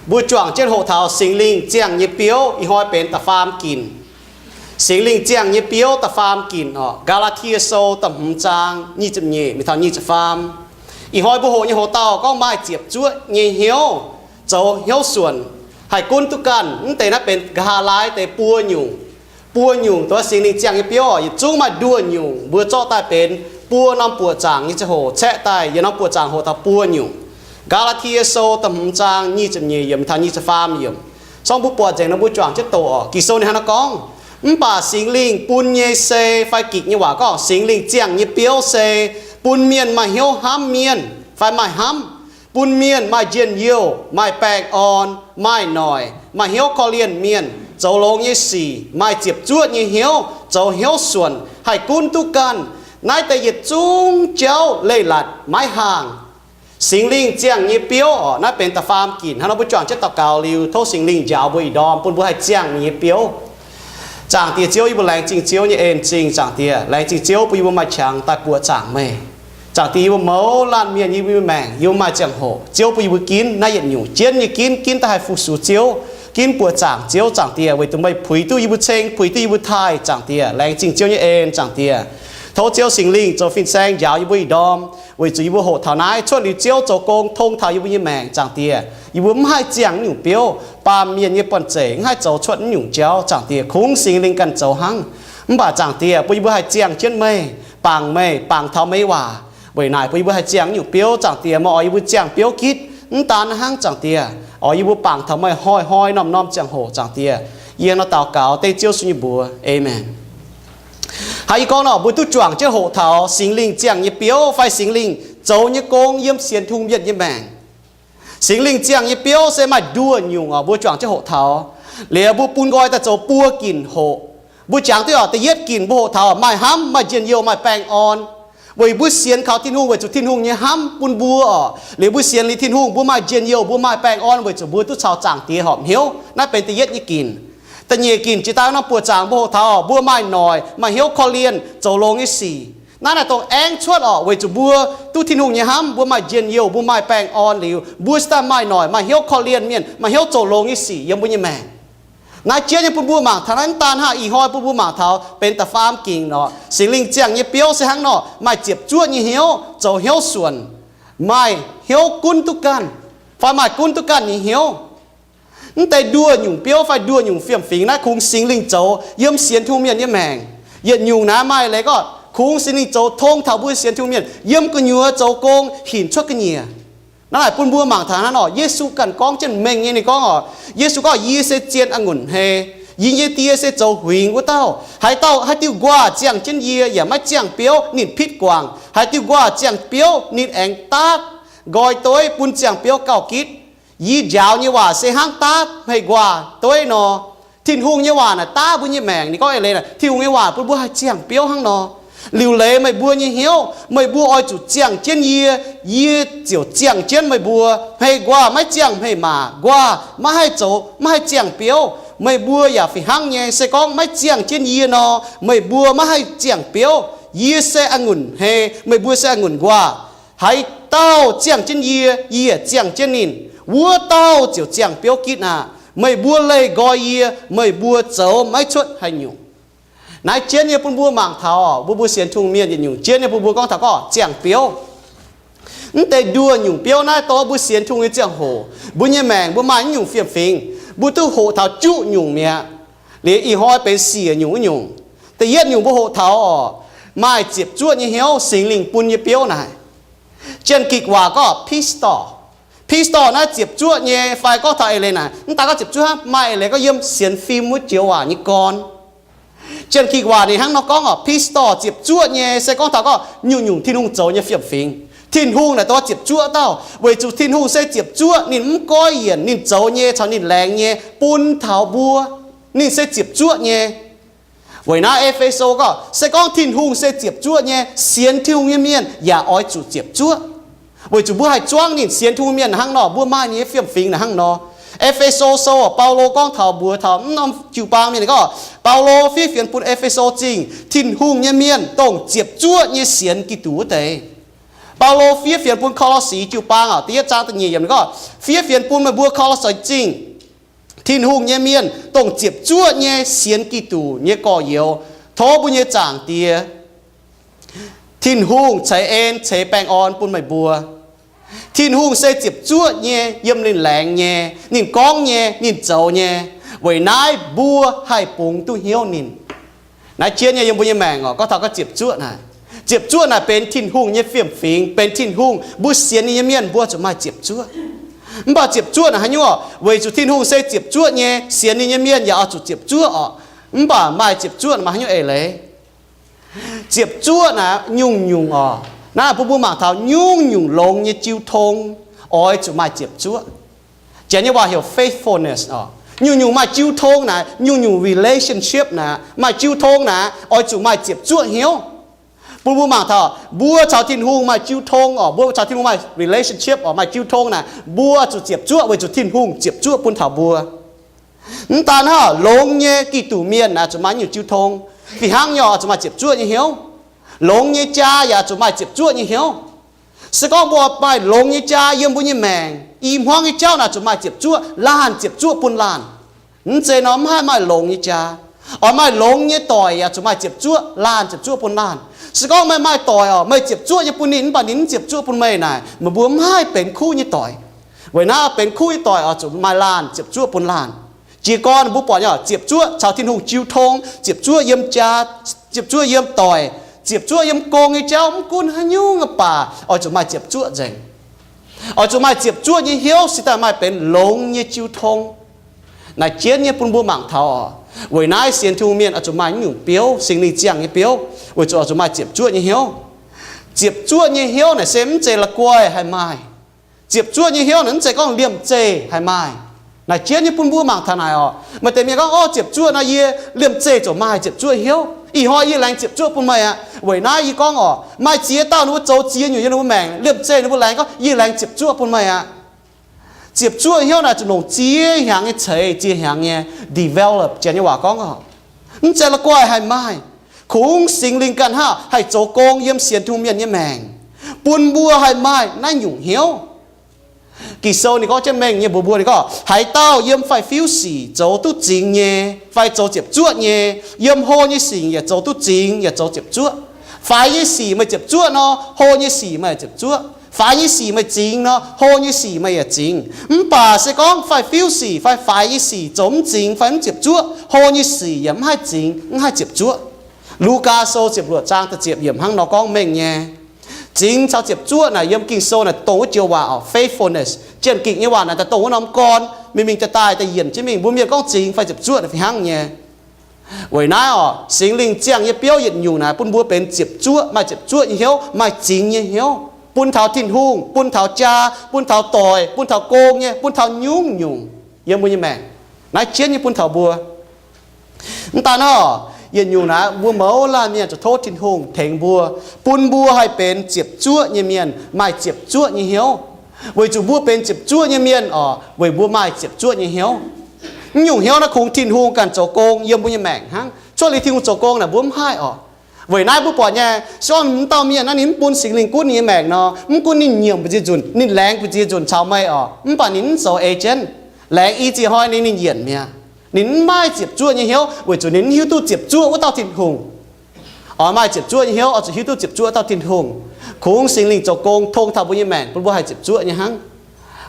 Mbuo juangc jienv hoqc taux Singx Lingh ziangh nyei biouv ih hnoi benx da'faam ginc. Singx Lingh ziangh nyei biouv da'faam ginc orqc, Gaa^laa^tie Sou da'hmz zaang nyic ziepc nyeic mingh taux nyic ziepc faam. Ih hnoi mbuo hoqc nyei hoc-dauh gorngv maaih ziepc zuoqv nyei hnyouv, zoux hnyouv suonc, haih gunv duqv ganh. Mv deix naaiv benx nqa'haav laai deix buo nyungc. Buo nyungc, dongh Singx Lingh ziangh nyei biouv orqc, yietc zungv maaih nduoh nyungc. Mbuo zorqv daaih benx buo norm buoqc zaangc nyei ziangh hoc caeqv daaih yietc norm buoqc zaangc hoqc taux buo nyungc. Gaa^laa^tie Sou da'hmz zaang nyic ziepc nyeic yiemc mingh taux nyic ziepc faam yiemc. Sorng mbuo buatc nzengc nor mbuo juangc jienv doqc orqc. Ging-Sou ninh hnangv naaiv gorngv, mv baac Singx Lingh bun nyei se, fai gikc nyei waac gorngv Singx Lingh ziangh nyei biouv se bun mienh maaih hnyouv hnamv mienh fai maaih hnamv, bun mienh maaih njien-youh, maaih baengh orn, maaih noic, maaih hnyouv korv-lienh mienh, zoux longx nyei sic, maaih ziepc zuoqv nyei hnyouv, zoux hnyouv suonc, haih gunv duqv ganh. Naaiv deix yietc zungv jauv leiz-latc maiv haangh. Singx Lingh ziangh nyei biouv orqc, naaiv benx da'faam ginc. Hnangv nor mbuo juangc jienv daux gaux liuz, tov Singx Lingh njaaux mbuo ih ndorm, bun mbuo haih ziangh ninh nyei biouv. Zaangc Diex Ziouv, yie mbuo laengz zingh Ziouv nyei en-zingh. Zaangc Diex, laengz zingh Ziouv bun yie mbuo maaih qangx daaih buoqc zaangc meih. Zaangc Diex, yie mbuo mouz laanh mienh, yie mbuo nyei maengc, yie mbuo maaih ziangh hoc Ziouv bun yie mbuo ginv naaiv yietc nyungc jienv nyei ginv, ginv daaih haih fu-sux Ziouv, ginv buoqc zaangc Ziouv. Zaangc Diex, weic zuqc meih puix duqv yie mbuo ceng, puix duqv yie mbuo taaih. Zaangc Diex, laengz zingh Ziouv nyei en. Zaangc Diex, tov Ziouv Singx Lingh zoux fin-saeng njaaux yie mbuo ih ndorm, weic zuqc yie mbuo hoqc taux naaiv, cuotv liuz Ziouv zoux gong tong taux yie mbuo nyei maengc. Zaangc Diex, yie mbuo mv haih ziangh naaiv nyungc biouv, baamh mienh nyei buonv-zeic mv haih zoux cuotv naaiv nyungc jauv. Zaangc Diex, kungx Singx Lingh ganh zoux hnangv. Mv baac Zaangc Diex, bun yie mbuo haih ziangh jienv meih, bangc meih, bangc taux meih nyei waac. Weic naaic bun yie mbuo haih ziangh naaiv nyungc biouv. Zaangc Diex, meih oix yie mbuo ziangh biouv gitv mv daan hnangv. Zaangc Diex, oix yie mbuo bangc taux meih hnoi-hnoi norm-norm ziangh hoc. Zaangc Diex, yie hnangv nor daux gaux dengv Ziouv Yesu nyei mbuox, aamen. Hnangv yie gorngv nor, mbuo duqv juangc jienv hoqc taux Singx Lingh ziangh nyei biouv fai Singx Lingh zoux nyei gong yiem sienx Tin-Hungh mienh nyei maengc. Singx Lingh ziangh nyei biouv se maaih nduoh nyungc oc, mbuo juangc jienv hoqc taux. Liuz mbuo bun nqoi daaih zoux buo ginc hoqc. Mbuo jangx duqv oc, da'yietv ginc mbuo hoqc taux maaih hnamv, maaih njien-youh, maaih baengh orn. Weic mbuo sienx kaux Tin-Hungh weic zuqc Tin-Hungh nyei hnamv bun mbuo oc. Liuz mbuo sienx liuz Tin-Hungh, mbuo maaih njien-youh, mbuo maaih baengh orn weic zuqc mbuo duqv caux Zaangc Diex horpc hnyouv. Naaiv benx da'yietv nyei ginc. Da'nyeic ginc jiex daaih norm buoqc zaangc mbuo hoqc taux oc, mbuo maaih noic, maaih hnyouv korv-lienh, zoux longx nyei sic. Naaiv naaic dongh aengv cuotv oc, weic zuqc mbuo duqv Tin-Hungh nyei hnamv, mbuo maaih njien-youh, mbuo maaih baengh orn liuz, mbuo cingx daaih maaih noic, maaih hnyouv korv-lienh mienh, maaih hnyouv zoux longx nyei sic yiem mbuo nyei maengc. Naaiv jienv nyei bun mbuo mangc taux naaiv daan hnangv. Ih hnoi bun mbuo mangc taux benx da'faam ginc nor, Singx Lingh ziangh nyei biouv se hnangv nor, maaih ziepc zuoqv nyei hnyouv, zoux hnyouv suonc, maaih hnyouv gunv duqv ganh, fai maaih gunv duqv ganh nyei hnyouv. Mv deix nduoh nyungc biouv fai nduoh nyungc fiem-fingx naaiv kungx Singx Lingh zoux yiem sienx Tin-Hungh mienh nyei maengc. Yietc nyungc naaiv maaih leiz gorngv kungx Singx Lingh zoux tong taux mbuo sienx Tin-Hungh mienh yiem gu'nyuoz zoux gong hinc cuotv ga'nyiec. Naaiv naaic bun mbuo mangc taux hnangv nor, Yesu ganh gorngv jienv mengh nyei. Ninh gorngv oc, Yesu gorngv, Yie se zien a'ngunc hmei. Yie nyei Die se zoux huingx wuov dauh. Haaix dauh, haaix diuh nquaah ziangh jienv yie yaac maiv ziangh biouv, ninh pitv guangc. Haaix diuh nquaah ziangh biouv, ninh aengx daav nqoi dueiv bun ziangh biouv gauh gitv. Yie njaaux nyei waac se hnangv daav hmei nquaah dueiv nor. Tin-Hungh nyei waac naaic daav mbuo nyei maengc. Ninh gorngv eix leiz naaic, Tin-Hungh nyei waac bun mbuo haih ziangh biouv hnangv nor. Liuc leiz meih mbuo nyei hnyouv, meih mbuo oix zuqc ziangh jienv yie, yie ziouc ziangh jienv meih mbuo. Hmei nquaah maiv ziangh hmei-maac, nquaah maiv haih zoux, maiv haih ziangh biouv. Meih mbuo yaac fih hnangv nyei, se gorngv maiv ziangh jienv yie nor, meih mbuo maiv haih ziangh biouv. Yie se a'ngunc hmei, meih mbuo se a'ngunc nquaah. Haaix dauh ziangh jienv yie, yie yaac ziangh jienv ninh, wuov dauh ziouc ziangh biouv gitv aqv. Meih mbuo leih nqoi yie, meih mbuo zoux maiv cuotv haaix nyungc. Naaiv jienv nyei bun mbuo mangc taux, mbuo, mbuo sienx Tin-Hungh mienh yietc nyungc jienv nyei bun mbuo gorngv taux gorngv ziangh biouv. Mv deix nduoh nyungc biouv naaiv, dongh mbuo sienx Tin-Hungh nyei ziangh hoc, mbuo nyei maengc mbuo maaih naaiv nyungc fiem-fingx, mbuo duqv hoqc taux juqv nyungc mi'aqv. Liuz ih hnoi benx siec nyungc wuov nyungc. Da'yietv nyungc mbuo hoqc taux oc, maaih ziepc zuoqv nyei hnyouv, Singx Lingh bun nyei biouv naaic. Janx-Gikc waac gorngv pistos. Pistos naaiv ziepc zuoqv nyei, fai gorngv taux eix leiz naaic, mv daaih gorngv ziepc zuoqv hnangv, maaih eix leiz gorngv yiem sienx fim wuov joux waac nyei gorn. Janx-Gikc waac ninh hnangv nor gorngv oc, pistos ziepc zuoqv nyei se gorngv taux gorngv nyungc-nyungc Tin-Hungh zoux nyei fiem-fingx. Tin-Hungh naaic dongh ziepc zuoqv dauh, weic zuqc Tin-Hungh se ziepc zuoqv, ninh mv goiv yienc ninh zoux nyei caux ninh laengz nyei bun taux mbuo. Ninh se ziepc zuoqv nyei. Weic naaiv E^fe^so gorngv, se gorngv Tin-Hungh se ziepc zuoqv nyei, sienx Tin-Hungh nyei mienh yaac oix zuqc ziepc zuoqv. Weic zuqc mbuo haih zuangv ninh, sienx Tin-Hungh mienh hnangv nor, mbuo maaih ninh nyei fiem-fingx hnangv nor. E^fe^so Sou, Baulo gorngv taux mbuox taux mv norm jiu-baang mienh gorngv, Baulo fiev fienx bun E^fe^so Zingh, Tin-Hungh nyei mienh, dongh ziepc zuoqv nyei sienx Giduc wuov deix. Baulo fiev fienx bun Ko^lo^si jiu-baang, da'yietv zaang da'nyeic yiemc gorngv, fiev fienx bun meih mbuo Ko^lo^si Zingh Tin-Hungh nyei mienh, dongh ziepc zuoqv nyei sienx Giduc nyei gorx-youz. Tov mbuo nyei Zaangc Diex Tin-Hungh ceix en ceix baengh orn bun meih mbuo. Tin-Hungh se ziepc zuoqv nyei, yiem ninh laengz nyei, ninh gorngv nyei, ninh zoux nyei. Weic naaiv mbuo haih bungx duqv hnyouv ninh. Naaiv jienv nyei yiem mbuo nyei maengc oc, gorngv taux gorngv ziepc zuoqv naaic, ziepc zuoqv naaic benx Tin-Hungh nyei fiem-fingx, benx Tin-Hungh. Mbuo sienx ninh nyei mienh mbuo zuqc maaih ziepc zuoqv. Mv baac ziepc zuoqv naaic haaix nyungc oc? Weic zuqc Tin-Hungh se ziepc zuoqv nyei, sienx ninh nyei mienh yaac oix zuqc ziepc zuoqv oc. Mv baac maaih ziepc zuoqv naaic maaih haaix nyungc eix leiz? Ziepc zuoqv naaic nyungc-nyungc oc, naaiv bun mbuo mangc taux nyungc-nyungc longx nyei jiu tong oix zuqc maaih ziepc zuoqv. Janx nyei waac heuc faithfulness oc. Nyungc-nyungc maaih jiu tong naaic, nyungc-nyungc relationship naaic, maaih jiu tong naaic oix zuqc maaih ziepc zuoqv hnyouv. Bun mbuo mangc taux mbuo caux Tin-Hungh maaih jiu tong oc, mbuo caux Tin-Hungh maaih relationship oc, maaih jiu tong naaic mbuo zuqc ziepc zuoqv weic zuqc Tin-Hungh ziepc zuoqv bun taux mbuo. Mv daan hnangv, longx nyei Giduc mienh naaic zuqc maaih nyungc jiu tong. Fih hnangv nyei oc, zuqc maaih ziepc zuoqv nyei hnyouv. Longx nyei jaa yaac zuqc maaih ziepc zuoqv nyei hnyouv. Se gorngv mbuo maaih longx nyei jaa yiem mbuo nyei maengc, i hmuangv nyei jauv naaic zuqc maaih ziepc zuoqv, laanh ziepc zuoqv bun laanh. Mv zeiz nor mv haih maaih longx nyei jaa. Oix maaih longx nyei doic yaac zuqc maaih ziepc zuoqv, laanh ziepc zuoqv bun laanh. Se gorngv meih maaih doic oc, meih ziepc zuoqv nyei bun ninh mv baac ninh mv ziepc zuoqv bun meih naaic, meih mbuo mv haih benx kuv nyei doic. Weic naaiv benx kuv nyei doic oix zuqc maaih laanh ziepc zuoqv bun laanh. Jiez gorn mbuo buatc nyei oc, ziepc zuoqv caux Tin-Hungh jiu tong, ziepc zuoqv yiem jaa, ziepc zuoqv yiem doic, ziepc zuoqv yiem gong nyei jauv, mv gunv haaix nyungc baac oix zuqc maaih ziepc zuoqv nzengc. Oix zuqc maaih ziepc zuoqv nyei hnyouv se daaih maaih benx longx nyei jiu tong. Naaic jienv nyei bun mbuo mangc taux oc. Weic naaiv sienx Tin-Hungh mienh oix zuqc maaih nyungc biouv, Singx Lingh ziangh nyei biouv, weic zuqc oix zuqc maaih ziepc zuoqv nyei hnyouv. Ziepc zuoqv nyei hnyouv naaic se mv zeiz la'guaih haih maaih. Ziepc zuoqv nyei hnyouv naaic mv zeiz gorngv liemh zeih haih maaih. Naaic jienv nyei bun mbuo mangc taux naaic oc. Maaih deix mienh gorngv, Orv, ziepc zuoqv naaic yie liemh zeih ziouc maaih ziepc zuoqv hnyouv. Ih hnoi yie laengz ziepc zuoqv bun meih aqv. Weic naaiv yie gorngv oc, maaih ziex dauh ninh mbuo zoux ziex nyungc yie ninh mbuo maengc liemh zeih ninh mbuo laengz gorngv, Yie laengz ziepc zuoqv bun meih aqv. Ziepc zuoqv hnyouv naaic zuqc longc ziex hnyangx nyei ceix, ziex hnyangx nyei develop, janx nyei waac gorngv oc. Mv zeiz la'guaih haih maaih. Kungx Singx Lingh ganh hnangv haih zoux gong yiem sienx Tin-Hungh mienh nyei maengc, bun mbuo haih maaih naaiv nyungc hnyouv. Ging-Sou ninh gorngv jienv mengh nyei mbuox mbuo, ninh gorngv, Haaix dauh yiem faix-fiuv sic zoux duqv zingx nyei fai zoux ziepc zuoqv nyei, yiem hlo nyei sic yaac zoux duqv zingx yaac zoux ziepc zuoqv. Faix nyei sic meih ziepc zuoqv nor, hlo nyei sic meih yaac ziepc zuoqv. Faix nyei sic meih zingx nor, hlo nyei sic meih yaac zingx. Mv baac se gorngv faix-fiuv sic fai faix nyei sic zoux mv zingx fai mv ziepc zuoqv, hlo nyei sic yaac mv haih zingx, mv haih ziepc zuoqv. Lugaa Sou ziepc luoqc zaang da'ziepc yiemc hnangv nor gorngv mengh nyei. Zingx caux ziepc zuoqv naaic yiem Ging-Sou naaic dongh wuov joux waac oc, faithfulness. Jien-gikc nyei waac naaic daaih dongh wuov norm gorn, mingh mingh daaih daaih daaih yienc jienv mingh. Mbuo mienh gorngv zingx fai ziepc zuoqv naaic fih hnangv nyei. Weic naaiv oc, Singx Lingh ziangh nyei biouv yietc nyungc naaic bun mbuo benx ziepc zuoqv, maaih ziepc zuoqv nyei hnyouv, maaih zingx nyei hnyouv, bun taux Tin-Hungh, bun taux jaa, bun taux doic, bun taux gong nyei, bun taux nyungc nyungc yiem mbuo nyei maengc. Naaiv jienv nyei bun taux mbuo. Mv daan hnangv, yietc nyungc naaic mbuo mouz laanh mienh zuqc tov Tin-Hungh tengx mbuo, bun mbuo haih benx ziepc zuoqv nyei mienh, maaih ziepc zuoqv nyei hnyouv. Weic zuqc mbuo benx ziepc zuoqv nyei mienh oc, weic mbuo maaih ziepc zuoqv nyei hnyouv. Mv nyungc hnyouv naaiv kungx Tin-Hungh ganh zoux gong yiem mbuo nyei maengc hnangv. Cuotv liuz Tin-Hungh zoux gong naaic mbuo mv haih oc. Weic naaiv mbuo buatc nyei, se gorngv mv dauh mienh naaiv ninh mv bun Singx Lingh gunv ninh nyei maengc nor, mv gunv ninh nyiemc mbu'ziex nzunc, ninh laengz mbu'ziex nzunc caux meih oc, mv baac ninh mv zoux agent. Laengz i ziex hnoi ninh, ninh yienc mi'aqv. Ninh mv maaih ziepc zuoqv nyei hnyouv weic zuqc ninh mv hiuv duqv ziepc zuoqv wuov dauh Tin-Hungh. Oix maaih ziepc zuoqv nyei hnyouv oix zuqc hiuv duqv ziepc zuoqv dauh Tin-Hungh. Kungx Singx Lingh zoux gong tong taux mbuo nyei maengc bun mbuo haih ziepc zuoqv nyei hnangv.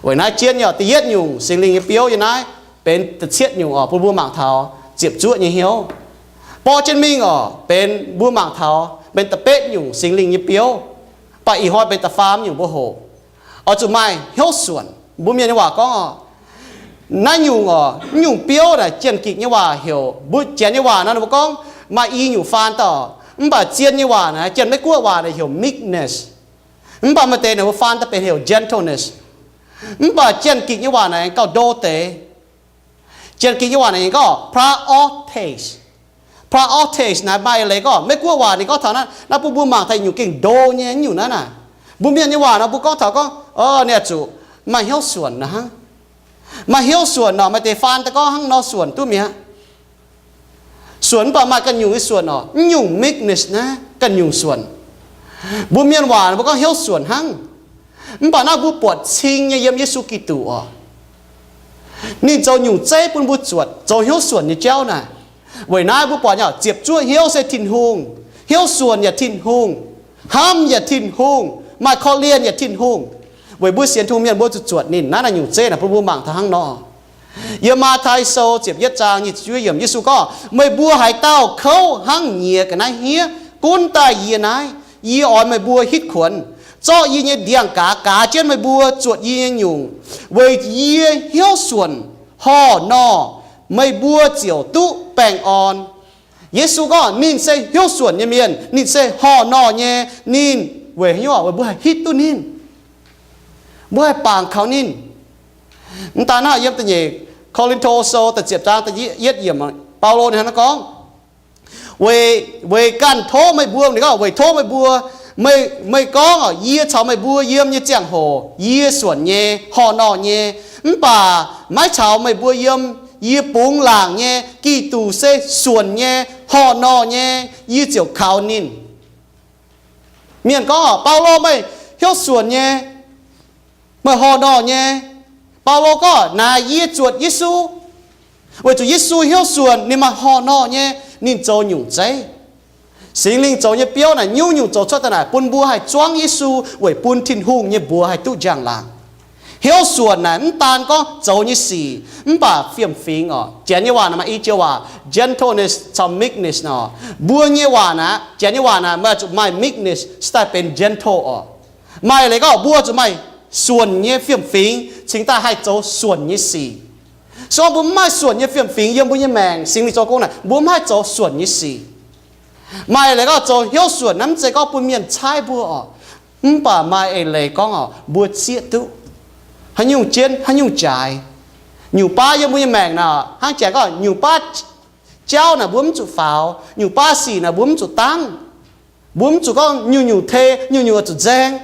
Weic naaiv jienv nyei oc, da'yietv nyungc Singx Lingh nyei biouv yiem naaiv benx da'cietv nyungc oc, bun mbuo mangc taux ziepc zuoqv nyei hnyouv. Borqv jienv mingh oc, benx mbuo mangc taux benx da'betv nyungc Singx Lingh nyei biouv, mv baac ih hnoi benx da'faam nyungc mbuo hoqc. Oix zuqc maaih hnyouv suonc. Mbuo mienh nyei waac gorngv oc, naaiv nyungc oc, naaiv nyungc biouv naaic Janx-Gikc nyei waac heuc, mbuo Janx nyei waac nor mbuo gorngv maaih i nyungc faan daaih oc, mv baac zien nyei waac naaic, Janx-Meiv-Guoqv waac naaic heuc meekness. Mv baac maaih deix naaic mbuo faan daaih benx heuc gentleness. Mv baac Janx-Gikc nyei waac naaic gauh ndo deix. Janx-Gikc nyei waac naaic gorngv praxotes. Praxotes naaic maaih leiz gorngv Meiv-Guoqv waac ninh gorngv taux naaiv, naaiv bun mbuo mangc taux nyungc gengh ndo nyei nyungc naaiv naaic. Mbuo mienh nyei waac nor mbuo gorngv taux gorngv, o, ninh oix zuqc maaih hnyouv suonc nor hnangv. Maaih hnyouv suonc nor, maaih deix faan daaih gorngv hnangv nor suonc duqv mi'aqv. Suonc mv baac maaih ganh nyungc nyei suonc oc. Mv nyungc meekness naaiv ganh nyungc suonc. Mbuo mienh waac mbuo gorngv hnyouv suonc hnangv. Mv baac naaiv mbuo buatc cing nyei yiem Yesu Giduc oc. Ninh zoux nyungc zeiv bun mbuo zuotc zoux hnyouv suonc nyei jauv naaic. Weic naaiv mbuo buatc nyei ziepc zuoqv hnyouv se Tin-Hungh, hnyouv suonc yaac Tin-Hungh, hnamv yaac Tin-Hungh, maaih korv-lienh yaac Tin-Hungh. Weic mbuo sienx Tin-Hungh mienh mbuo zuqc zuotc ninh. Naaiv naaic nyungc zeiv naaic bun mbuo mangc taux hnangv nor. Yiem Matv^tai Sou ziepc yietv zaang nyic ziepc juov yiemc, Yesu gorngv, Meih mbuo haaix dauh kouv hnangv nyiex ga'naaiv hniev gunv daaih yie naaiv, yie oix meih mbuo hitv kuonx, zorqv yie nyei ndiangx-gaaz gaaz jienv meih mbuo zuotc yie nyei nyungc, weic yie hnyouv suonc horh nor, meih mbuo ziouc duqv baengh orn. Yesu gorngv ninh se hnyouv suonc nyei mienh, ninh se horh nor nyei. Ninh weic haaix nyungc? Weic mbuo haih hitv duqv ninh, mbuo haih bangc kaux ninh. Mv daan hnangv, yiem da'nyeic Ko^lin^to Sou da'ziepc zaang da'yietv yiemc, Baulo ninh hnangv naaiv gorngv, Weic, weic ganh tov meih mbuo, ninh gorngv, weic tov meih mbuo, meih, meih gorngv, Yie caux meih mbuo yiem nyei ziangh hoc yie suonc nyei, horh nor nyei. Mv baac maiv caux meih mbuo yiem. Yie bungx laangc nyei, Giduc se suonc nyei, horh nor nyei, yie ziouc kaux ninh. Mienh gorngv, Baulo meih hnyouv suonc nyei, meih horh nor nyei. Baulo gorngv, Naaic yie zuotc Yesu, weic zuqc Yesu hnyouv suonc, ninh maaih horh nor nyei, ninh zoux nyungc zeiv. Singx Lingh zoux nyei biouv naaic nyungc-nyungc zoux cuotv daaih naaic bun mbuo haih zuangv Yesu, weic bun Tin-Hungh nyei mbuox haih duqv njang-laangc. Hnyouv suonc naaic mv daan gorngv zoux nyei sic, mv baac fiem-fingx oc. Janx nyei waac naaic maaih i joux waac, gentleness caux meekness nor. Mbuo nyei waac naaic, Janx nyei waac naaic maaih zuqc maaih meekness cingx daaih benx gentle oc. Maaih leiz gorngv mbuo zuqc maaih suonc nyei fiem-fingx cingx daaih haih zoux suonc nyei sic. Se gorngv mbuo mv maaih suonc nyei fiem-fingx yiem mbuo nyei maengc, Singx Lingh zoux gong naaic mbuo mv haih zoux suonc nyei sic. Maaih leiz gorngv zoux hnyouv suonc naaiv mv zeiz gorngv bun mienh caaiv mbuo oc. Mv baac maaih eix leiz gorngv oc, mbuo zieqv duqv haaix nyungc jienv haaix nyungc jaaix. Nyungc baav yiem mbuo nyei maengc naaic, hnangv Janx gorngv nyungc baav jauv naaic mbuo mv zuqc faaux, nyungc baav sic naaic mbuo mv zuqc dangv. Mbuo mv zuqc gorngv nyungc-nyungc tei, nyungc-nyungc oix zuqc nzaeng.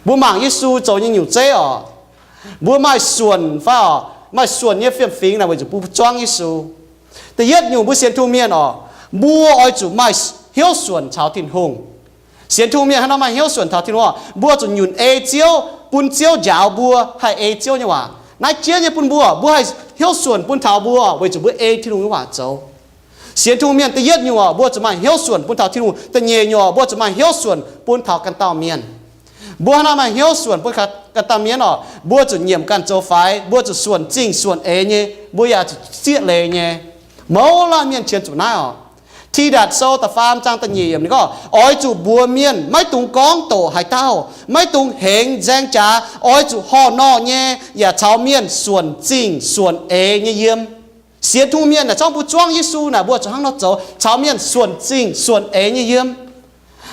Mbuo mangc Yesu zoux nyei nyungc zeiv oc, mbuo maaih suonc fai oc, maaih suonc nyei fiem-fingx naaic weic zuqc mbuo zuangv Yesu. Da'yietv nyungc, mbuo sienx Tin-Hungh mienh oc, mbuo oix zuqc maaih hnyouv suonc caux Tin-Hungh. Sienx Tin-Hungh mienh hnangv nor maaih hnyouv suonc taux Tin-Hungh oc, mbuo zuqc nyunc ei Ziouv, bun Ziouv njaaux mbuo haih ei Ziouv nyei waac. Naaiv jiex nyei bun mbuo, mbuo haih hnyouv suonc bun taux mbuo weic zuqc mbuo ei Tin-Hungh nyei waac zoux. Sienx Tin-Hungh mienh da'yietv nyungc oc, mbuo zuqc maaih hnyouv suonc bun taux Tin-Hungh. Da'nyeic nyungc oc, mbuo zuqc maaih hnyouv suonc bun taux ganh dauh mienh. Mbuo hnangv nor maaih hnyouv suonc bun ganh dauh mienh oc, mbuo zuqc nyiemc ganh zoux faix, mbuo zuqc suonc zingh suonc eix nyei, mbuo yaac zuqc zieqv leiz nyei. Mouz laanh mienh qiemx zuqc naaiv oc. Tidatc Sou da'faam zaang da'nyeic yiemc ninh gorngv, oix zuqc mbuox mienh maiv dungx gorngv doqc haaix dauh, maiv dungx hengx nzaeng jaax, oix zuqc horh nor nyei, yaac caux mienh suonc zingh suonc eix nyei yiem. Sienx Tin-Hungh mienh naaic, zorngv mbuo zuangv Yesu naaic, mbuo zuqc hnangv nor zoux, caux mienh suonc zingh suonc eix nyei yiem.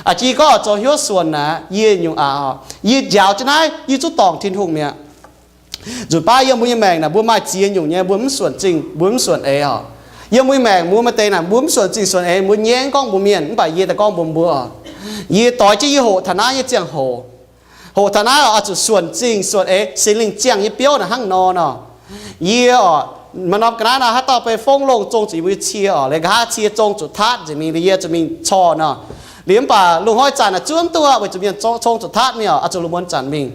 A'jang yie gorngv zoux hnyouv suonc naaic, yie nyungc aac, yie njaaux jienv naaiv yie zungv dorngc Tin-Hungh mi'aqv. Nzunc baav yiem mbuo nyei maengc naaic, mbuo maaih ziex nyungc nyei, mbuo mv suonc zingh, mbuo mv suonc eix oc. Yiem mbuo nyei maengc mbuo maaih deix naaic, mbuo mv suonc zingh suonc eix, mbuo nyaiv gorngv mbuox mienh, mv baac yie daaih gorngv mbuox mbuo oc. Yie doix jienv yie hoqc taux naaiv nyei ziangh hoc, hoqc taux naaiv oix zuqc suonc zingh suonc eix, Singx Lingh ziangh nyei biouv naaic hnangv nor nor. Yie oc, maaih norm ga'naaiv nor, haaix dauh bei fongv longh zong zuqc yie mbuo nyei cie oc, liuz nqa'haav cie zong zuqc taatv nzengc mingh, liuz yie zuqc mingh corc nor. Liuz mv baac lungh hnoi zanc naaic zuov mv duqv, weic zuqc mienh zong zuqc taatv mingh oc, oix zuqc lungh muonz zanc mingh.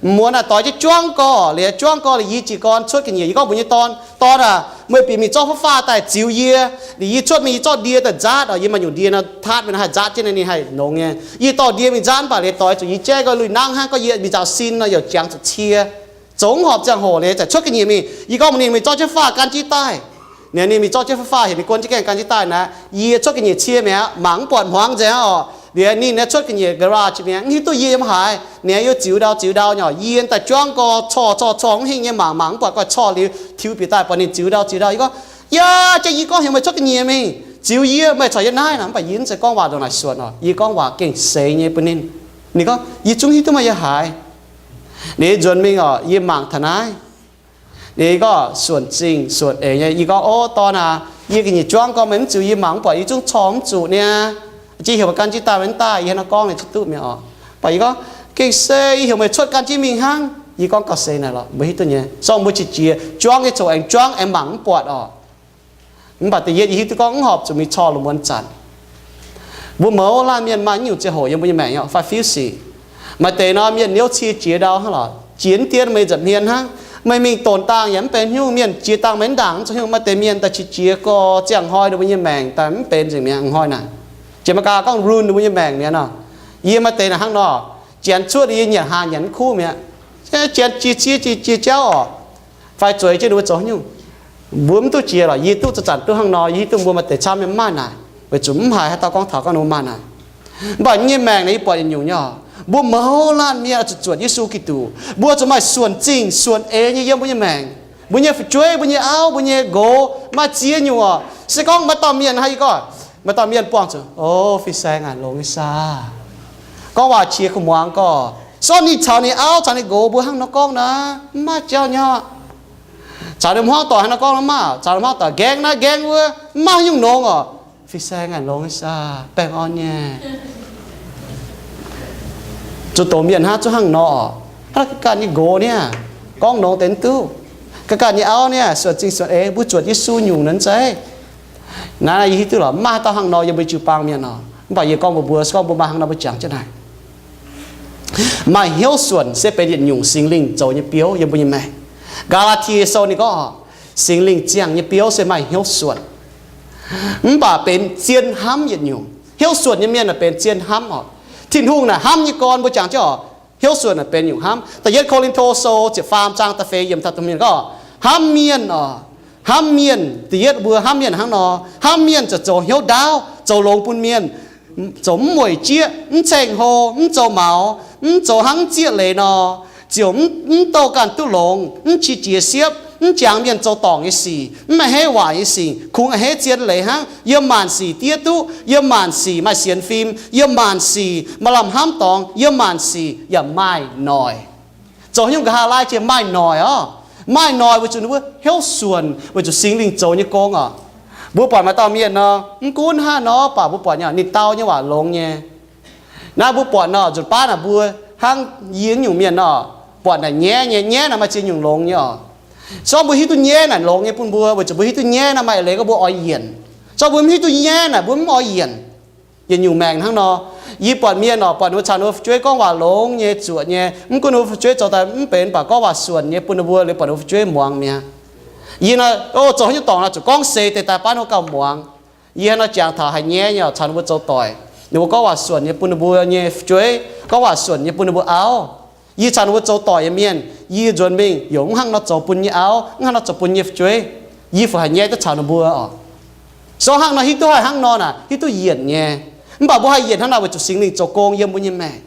Muonz naaic doix jienv juangv gorx, liuz juangv gorx liuz yie jiez gorn cuotv ga'nyiec, yie gorngv mbuox yie nyei dorn, Dorn aac, meih bieqc mingh zorqv farv-faqv daaih ziux yie. Liuz yie cuotv mingh yie zorqv ndie daaih nzaatv oc, yie maaih nyungc ndie nor taatv mingh haih nzaatv jienv, ninh haih longx nyei. Yie dorh ndie mingh nzaatv mv baac liuz doix zuqc yie jaiv gorx lui nangv hnangv, gorngv yie mingh nzaaux sin nor yaac jangx zuqc cie. Zoux mv horpc ziangh hoc liuz zaqc cuotv ga'nyiec mingh, yie gorngv mbuox ninh mingh zorqv jienv farv-faqv gan jienv daaih. Ninh mingh zorqv jienv farv-faqv heuc ninh guon jienv gaengh gan jienv daaih naaic, yie cuotv ga'nyiec cie mi'aqv, mangc mv buatc hmuangx nzengc oc. Liuz ninh cuotv ga'nyiec garage mi'aqv, mv hiuv duqv yie yiem haaix. Ninh yaac ziux ndau ziux ndau nyei, yie daaih juangv gorx corc corc corc mv hingh nyei mangc, mangc mv buatc, goiv corc liuz tiux bieqc daaih buatc ninh ziux ndau ziux ndau. Yie gorngv, Yaac jiex yie gorngv heuc meih cuotv ga'nyiec mingh ziux yie, meih corc yiem naaiv nor. Mv baac yie mv zeiz gorngv waac ndongc naaic suonc oc, yie gorngv waac gengh seix nyei bun ninh. Ninh gorngv, Yie zungv hiuv duqv meih yiem haaix. Ninh nzuonx mingh oc, yie mangc taux naaiv. Ninh gorngv suonc zingh suonc eix nyei. Yie gorngv, O dorn aac, yie ga'nyiec juangv gorx meih mv ziux yie mangc mv buatc, yie zungv corc mv zuqc niaa. Jiex heuc meih gan jienv daaih, meih mv daaih, yie hnangv nor gorngv ninh ziex duqv mi'aqv oc. Mv baac yie gorngv, Gengh se yie heuc meih cuotv gan jienv mingh hnangv. Yie gorngv, Gauh seix naaic lorqc, mbuo hiuv duqv nyei. Sorng mbuo qiex jiez juangv nyei coc aengx juangv aengx mangc mv buatc oc. Mv baac da'yietv yie hiuv duqv gorngv mv horpc zuqc mingh corc lungh muonz zanc. Mbuo mouz laanh mienh maaih nyungc ziangh hoc yiem mbuo nyei maengc nyei fai fiuv sic. Maaih deix nor mienh niouv cie jiex ndau hnangv lorqc, jiex mv dien meih nza'hmien hnangv. Meih mingh donx dangh yaac mv benx nyungc, mienh jiex dangh meih mv ndaangc, mv zoux nyungc. Maaih deix mienh daaih qiex jiez gorx ziangh hnoi ninh mbuo nyei maengc daaih mv benx nzengc mi'aqv, hnoi naaic. Jiex maiv gaax gorngv ruin ninh mbuo nyei maengc mi'aqv nor. Yie maaih deix naaic hnangv nor, janx cuotv yie nyanc hlaax nyanc mv kuv mi'aqv. Janx jiex cie jiex jauv oc, fai zueiz jienv ninh mbuo zoux nyungc. Mbuo mv duqv jiex lorqc. Yie duqv zanc-zanc duqv hnangv nor, yie hiuv duqv mbuo maaih deix camv nyei mv maaih naaic, weic zuqc mv haiz haaix dauh gorngv taux gorngv ninh mbuo maaih naaic. Mv baac yie nyei maengc naaic yie buatc yietc nyungc nyei oc, mbuo mouz laanh mienh oix zuqc zuotc Yesu Giduc. Mbuo zuqc maaih suonc zingh suonc eix nyei yiem mbuo nyei maengc. Mbuo nyei fu'jueiv, mbuo nyei auv, mbuo nyei nqox, maaih ziex nyungc oc. Se gorngv maaih dauh mienh hnangv yie gorngv, maaih dauh mienh buangh zuqc, o, fin-saeng aac, longx nyei saah. Gorngv waac qiex kuv muangx gorx, sortv ninh caux ninh auv caux ninh nqox mbuo hnangv nor gorngv naaic, mv maaih jauv nyei oc. Caux ninh hmuangv doic hnangv nor gorngv nor mv maaih, caux ninh hmuangv doic nqaengv naaiv nqaengv wuov, mv maaih haaix nyungc longx oc. Fin-saeng aac, longx nyei saah, baengh orn nyei. Zuqc doqc mienh hnangv, zuqc hnangv nor oc. Hnangv ganh nyei nqox niaa, gorngv longx deix mv duqv. Ganh ganh nyei auv niaa, suonc zingh suonc eix, mbuo zuotc Yesu nyungc naaic zeiv. Naaiv yie hiuv duqv lorqc, mv maaih haaix dauh hnangv nor yiem mbuo jiu-baang mienh oc. Mv baac yie gorngv mbuox mbuo, se gorngv mbuo maaih hnangv nor mbuo jangx jienv haic. Maaih hnyouv suonc se benx yietc nyungc Singx Lingh zoux nyei biouv yiem mbuo nyei maengc. Gaa^laa^tie Sou ninh gorngv, Singx Lingh ziangh nyei biouv se maaih hnyouv suonc, mv baac benx zien hnamv yietc nyungc. Hnyouv suonc nyei mienh naaic benx zien hnamv oc. Tin-Hungh naaic hnamv nyei gorn mbuo jangx jienv oc. Hnyouv suonc naaic benx nyungc hnamv. Da'yietv Ko^lin^to Sou ziepc faam zaang da'feix yiemc taux da'hmz gorngv, hnamv mienh oc, hnamv mienh, da'yietv mbuo hnamv mienh hnangv nor, hnamv mienh ziouc zoux hnyouv ndaauv, zoux longx bun mienh, zoux mv mueic jieqv, mv ceng-hlo, mv zoux maux, mv zoux hnangv mv zieqv leiz nor, ziouc mv, mv douh ganh duqv longx, mv qiex jiez siepv, mv jangx mienh zoux dorngc nyei sic, mv a'hneiv waaic nyei sic, kungx a'hneiv zien leiz hnangv. Yiem maanc sic diev duqv, yiem maanc sic maaih sienx fim, yiem maanc sic maaih lamh hnamv dorngx, yiem maanc sic yaac maaih noic. Zoux haaix nyungc nqa'haav laai jiex maaih noic oc. Maaih noic weic zuqc ninh mbuo hnyouv suonc, weic zuqc Singx Lingh zoux nyei gong oc. Mbuo buatc maaih dauh mienh nor, mv gunv haaix nor baac mbuo buatc nyei, ninh dau nyei waac longx nyei. Naaiv mbuo buatc nor, nzunc baav naaic mbuo hnangv yie nyungc mienh nor, buatc naaic nyaiv nyei, nyaiv naaic maaih ziex nyungc longx nyei oc. Se gorngv mbuo hiuv duqv nyaiv naaic longx nyei bun mbuo, weic zuqc mbuo hiuv duqv nyaiv naaic maaih eix leiz gorngv mbuo oix yienc. Se gorngv mbuo mv hiuv duqv nyaiv naaic mbuo mv oix yienc. Yietc nyungc maengc hnangv nor, yie buatc mienh oc, buatc ninh mbuo caux ninh mbuo fu'jueiv gorngv waac longx nyei, zuoqc nyei, mv gunv ninh mbuo fu'jueiv zoux daaih mv benx, mv baac gorngv waac suonc nyei bun ninh mbuo, liuz buatc ninh mbuo fu'jueiv muangx mi'aqv. Yie nor, o, zoux haaix nyungc dorngc nor zuqc gorngv seix deix daaih baav ninh mbuo gauh muangx. Yie hnangv nor jangx taux haiz nyaiv nyei oc, caux ninh mbuo zoux doic, ninh mbuo gorngv waac suonc nyei bun ninh mbuo nyei fu'jueiv, gorngv waac suonc nyei bun ninh mbuo auv. Yie caux ninh mbuo zoux doic nyei mienh, yie nzuonx mingh yaac mv hnangv nor zoux bun nyei auv, mv hnangv nor zoux bun nyei fu'jueiv. Yie fungc haiz nyaiv duqv caux ninh mbuo oc. Se gorngv hnangv nor hiuv duqv haiz hnangv nor naaic, hiuv duqv yienc nyei. Mv baac mbuo haih yienc hnangv naaic weic zuqc Singx Lingh zoux gong yiem mbuo nyei maengc.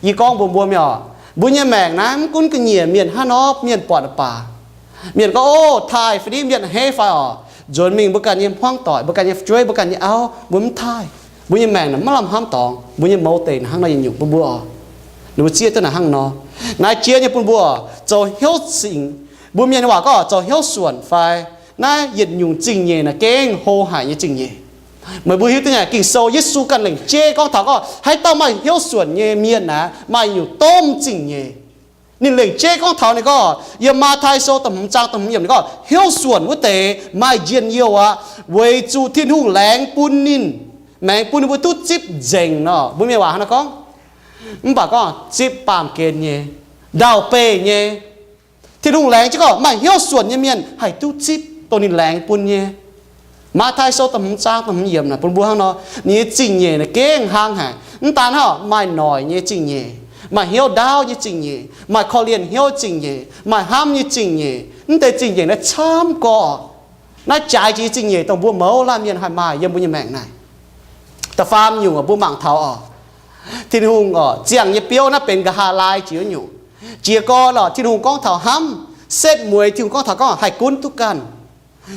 Yie gorngv mbuox mbuo mi'aqv, mbuo nyei maengc naaiv mv gunv ga'nyiec mienh haaix nor mienh buatc baac, mienh gorngv, o, taaih fai niv, mienh a'hneiv fai oc, nzuonx mingh mbuo ganh nyei hmuangv doic, mbuo ganh nyei fu'jueiv, mbuo ganh nyei auv, mbuo mv taaih. Mbuo nyei maengc naaic maiv lamh hnamv dorngx. Mbuo nyei mouz deic naaic hnangv nor yietc nyungc bun mbuo oc. Ninh mbuo zieqv duqv naaic hnangv nor. Naaiv jiex nyei bun mbuo zoux hnyouv zingh. Mbuo mienh nyei waac gorngv zoux hnyouv suonc fai naaiv yietc nyungc zingh nyeic naaic gengh hlo haic nyei zingh nyeic. Meih mbuo hiuv duqv nyei, Ging-Sou Yesu ganh lengc jeiv gorngv taux gorngv haaix dauh maaih hnyouv suonc nyei mienh naaic maaih nyungc domh zingh nyeic. Ninh lengc jeiv gorngv taux ninh gorngv, yiem Matv^tai Sou da'hmz zaang da'hmz yiemc ninh gorngv, hnyouv suonc wuov deix maaih njien-youh aqv, weic zuqc Tin-Hungh laengz bun ninh, laengz bun ninh mbuo duqv zipv nzengc nor. Mbuo mienh waac hnangv naaiv gorngv. Mv baac gorngv zipv baamh gen nyei, ndau-beih nyei. Tin-Hungh laengz jienv gorngv maaih hnyouv suonc nyei mienh haih duqv zipv dongh ninh laengz bun nyei. Matv^tai Sou da'hmz zaang da'hmz yiemc naaic bun mbuo hnangv nor, ninh nyei zingh nyeic naaic gengh hlang haic. Mv daan hnangv, maaih noic nyei zingh nyeic, maaih hnyouv ndaauv nyei zingh nyeic, maaih korv-lienh hnyouv zingh nyeic, maaih hnamv nyei zingh nyeic. Mv deix zingh nyeic naaiv camv gorqv. Naaiv jaaix jiex nyei zingh nyeic dongh mbuo mouz laanh mienh haih maaih yiem mbuo nyei maengc naaic. Da'faam nyungc mbuo mangc taux oc, Tin-Hungh oc, ziangh nyei biouv naaiv benx nqa'haav laai jiex wuov nyungc. Jiez gorn oc, Tin-Hungh gorngv taux hnamv, setv mueiz Tin-Hungh gorngv taux gorngv haih gunv duqv ganh.